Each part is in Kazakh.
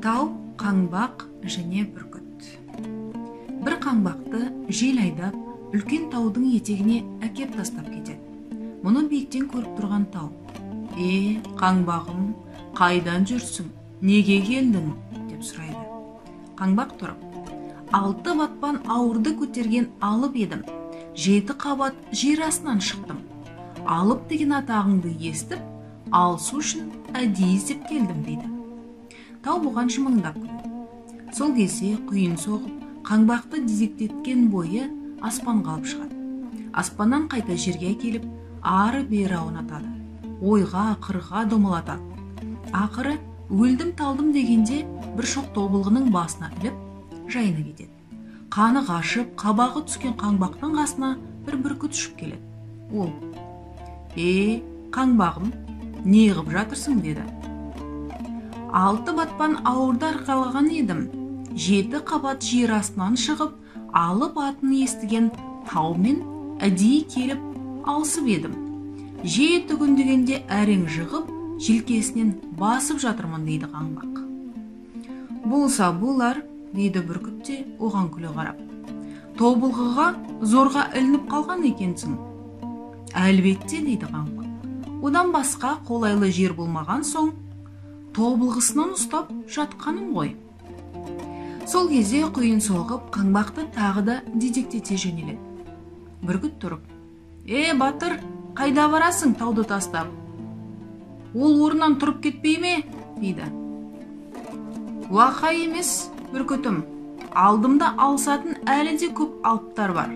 Тау, қаңбақ және бүркіт. Бір қаңбақты жел айдап, үлкен таудың етегіне әкеп тастап кетеді. Мұны биіктен көріп тұрған тау: "Е, қаңбағым, қайдан жүрсің, неге келдің?" деп сұрайды. Қаңбақ тұрып: "6 батпан ауырды көтерген алып едім, 7 қабат жер астынан шықтым. Алып деген атағыңды естіп, алысу үшін әдейі іздеп келдім", дейді. Тау бұған жымыңдап күледі. Сол кезде құйын соғып, қаңбақты дедектеткен бойы аспанға алып шығады. Аспаннан қайта жерге әкеліп, ары-бері аунатады. Ойға, қырға домалатады. Ақыры өлдім-талдым дегенде бір шоқ тобылғының басына іліп, жайына кетеді. Қаны қашып, қабағы түскен қаңбақтың қасына бір бүркіт ұшып келеді. Ол: "Е, қаңбағым, не ғып жатырсың?" деді. "6 батпан ауырды арқалаған едім, 7 қабат жер астынан шығып, алып атын естіген таумен әдейі келіп алысып едім. 7 күн дегенде әрең жығып, желкесінен басып жатырмын", дейді қаңбақ. "Болса болар", дейді бүркіт те оған күле қарап. "Тобылғыға зорға ілініп қалған екенсің." "Әлбетте", дейді қаңбақ. "Одан басқа қолайлы жер болмаған соң, тобылғысынан ұстап жатқаным ғой." Сол кезде құйын соғып, қаңбақты тағы да дедектете жөнеледі. Бүркіт тұрып: "Е, батыр, қайда барасың тауды тастап? Ол орнынан тұрып кетпей ме?" дейді. "Уақа емес, бүркітім, алдымда алысатын әлі де көп алыптар бар.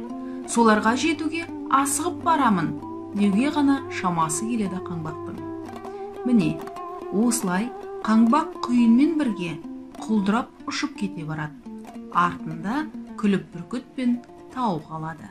Соларға жетуге асығып барамын", деуге ғана шамасы келеді қаңбақтың. Міне, осылай қаңбақ құйынмен бірге құлдырап ұшып кете барады. Артында күліп бүркіт пен тау қалады.